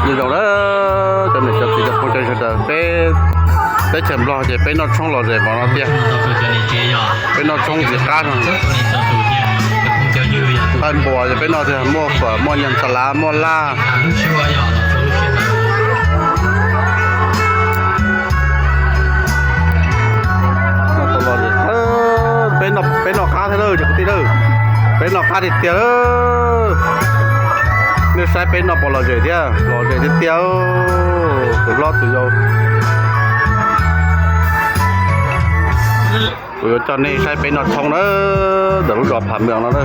Zoo na, cov niam cov txiv cov phooj cov ywg sawv daws, peb teb chaws Nplog ces peb noj tshoob lom zem npaum no tiag. Peb noj tshoob txiv qab no. Qaij npua ces peb noj tiag, muaj fawm, muaj nyam xa lav, muaj laj. Peb noj qab thiab lawm cov kwv tij lawm, peb noj qab tiag tiag lawm. Nej saib peb noj puas lom zem thiab, lom zem tiag tiag. Tus hlob tus yau, kuv yuav coj nej saib peb noj tshoob na, ntawm lub zos Pham Meos no na.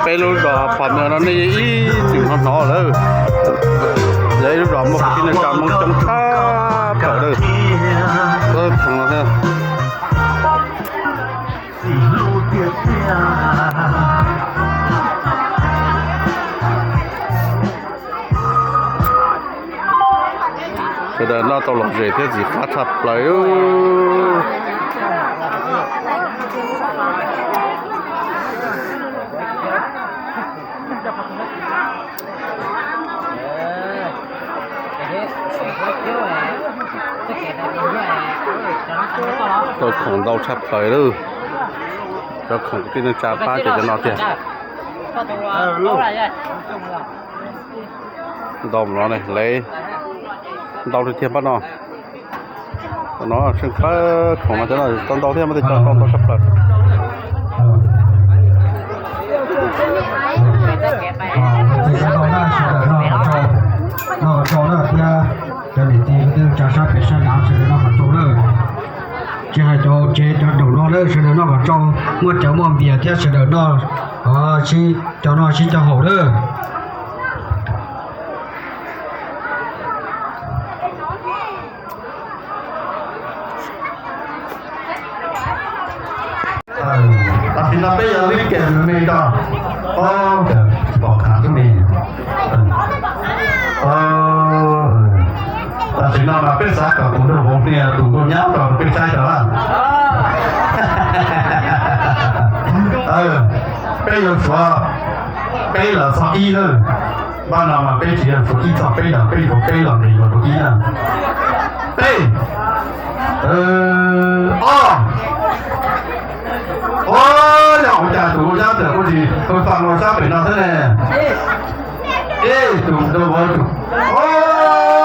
Peb lub zos Pham Meos no nej ib txwm hnov hnov lawm, yog ib lub zos muaj kwv tij neej tsa Hmoob coob tshaj plaws lawm. Sawv daws noj tau lom zem thiab txiv qab tshaj plaws. Cov khoom ntau tshaj plaws lawm. Cov khoom kwv tij neej tsa pab ces cov no tiag. Ntau no ne, lawv ntau tiag tiag pab no. Cov no seej pab khoom no cov no tau ntau thiab, muaj tej cov tau ntau tshaj plaws. Noj qhov tsau na thiab, cov niam txiv kwv tij neej tsa sab pem sab nrad sawv daws noj qhov tsau lawm. Tsis hais cov tsev cov daum no lawm, sawv daws noj qhov tsau, muaj cawv muaj npias thiab sawv daws noj, sib cov noj sib cov haus lawm. Tam sim no peb yog lib kem me ko, pom khav tub me. Tam sim no mas peb xav kom tus nraug vauv nias tus nkauj nyab rau peb saib rau na. Peb yuav suav peb los txog ib lawm. Npaj no mas peb tsis yog suav ib txog peb lawm, peb suav peb los nqis los rau ib na. Peb, ob, o, yog ua cas tus nkauj nyab txawm kuj tsis fa los sab pem no thiab ne? Ej, tus nraug vauv, o,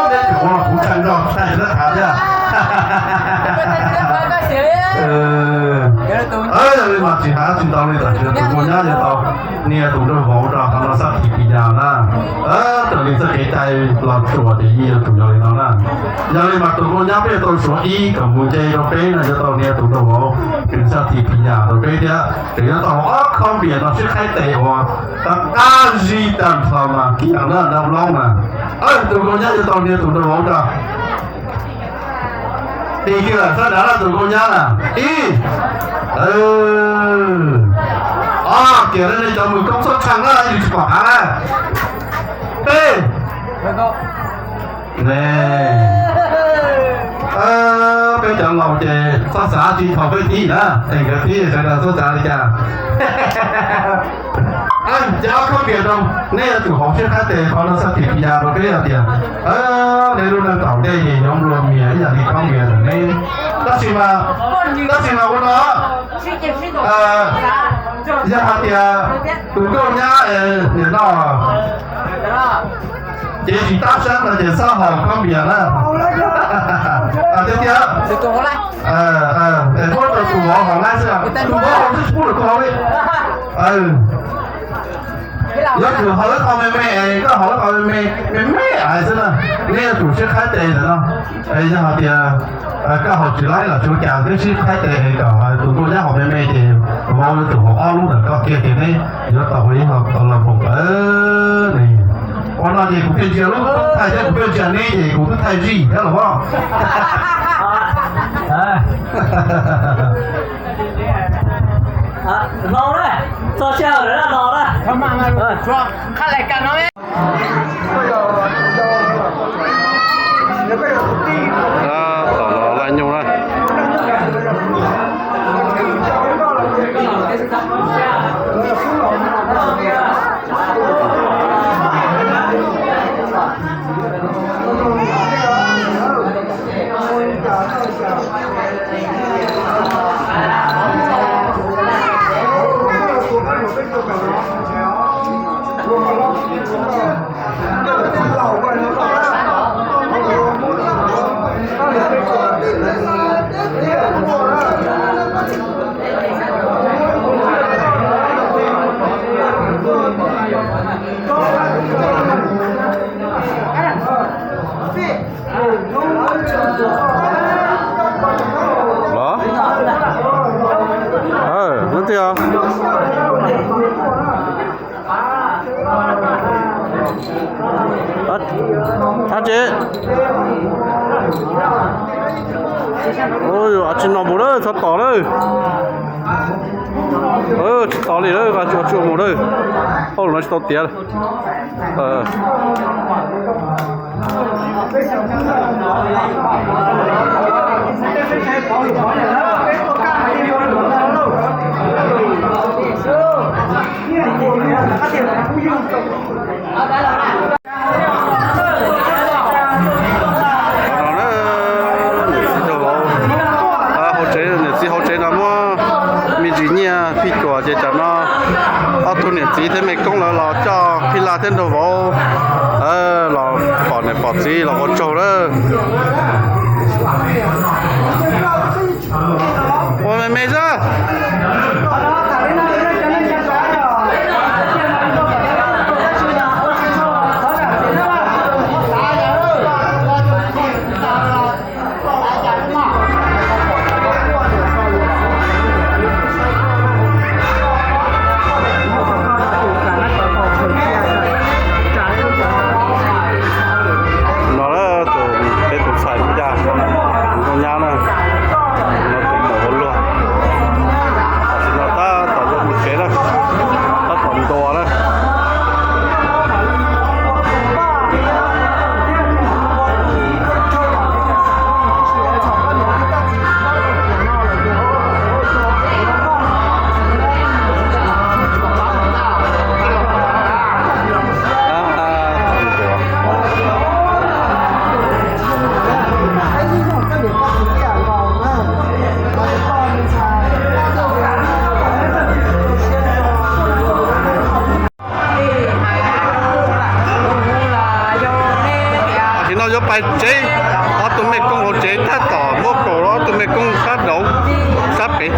peb tus ua kuv tshaj nrog tshaj tsis tau khav thiab. Yog li mas tsis hais tsis ntau li, tam sim no tus nkauj nyab yuav tau nias tus nraug vauv rau qhov no xab thim phim nyas na. Raws li txoj kev cai los tsuas ces yeej yuav tsum yog li no na. Yog li mas tus nkauj nyab peb yuav tau suav ib kom mus nce rau peb no, yuav tau nias tus nraug vauv nws xab thim phim nyas rau peb thiab, ces yuav tau ob khob npias no sib qhaib tes uas qab zib tag nrho mas kiag na, nab loob mas. Tus nkauj nyab yuav tau nias tus nraug vauv rau. Tis kiag lawm sab nrad tus nkauj nyab na. Ib, ob, kiag nej cov mus koob txhob tshee na, yus tsis pom hav na. Peb, peb cov laus ces txhob xav tsis thaum peb thib na, es nkawd thib sawv daws txhob xav li cas. Ces ob khob npias no nej yuav tsum haus sib qhaib tes qhov no xab thim phim nyas rau peb hais tias nej lub neej tom ntej ces yuav nplua mias ib yam li khob npias ntawm neb. Tab sis mas, tab sis mas ua no, yog hais tias tus nkauj nyab nim no ces tsis tab sab no ces txhob haus khob npias na. Tiag tiag, es muab rau tus vauv haus na xwb, tus vauv haus xwb tsis pub rau koj haus li. Yuav tsum haus lawv qhov me me, koj haus lawv qhov me me, me me xwb na. Neb yuav tsum sib qhaib tes ntawm no. Yog hais tias koj haus tsis laib los tsis ua cas, neb sib qhaib tes kom tus nkauj nyab haus me me ces tus vauv yuav tsum haus ob lub ntawm koj kiag ces neb yuav tau ua ib hau tau los mus. Ua no ces kuv pheej ntsia lub tub thaij thiab kuv pheej ntsia neb ces kuv twb thaij zij thiab los as. Los na, txog sij hawm lawm los na. Tom los laj nyug na. Los, leej twg os? Ab tsev. Ua tsis no mus lawm, txhob tom lawm. Tsis tom li lawm, tsis ua mus lawm. Hauj lwm no tsis tau tiav. Niam txiv hauv tsev, niam txiv hauv tsev no muab me ntsis nyiaj phij cuam ces tsam no ob tug niam txiv thiab me koob lawv los coj phij laj thiab nraug vauv los pom niam pom txiv los ua tsaug lawm. Ua me me xwb. No tus peb tus ntxhais ua nyab na, no tus muam ua luag. Tam sim no tab tom yuav mus tsev na, tab tom ntua na. Tam sim no yuav pais tsev, ob tug me koob hauv tsev tab tom muab kaus rau ob tug me koob sab nraud, sab pem.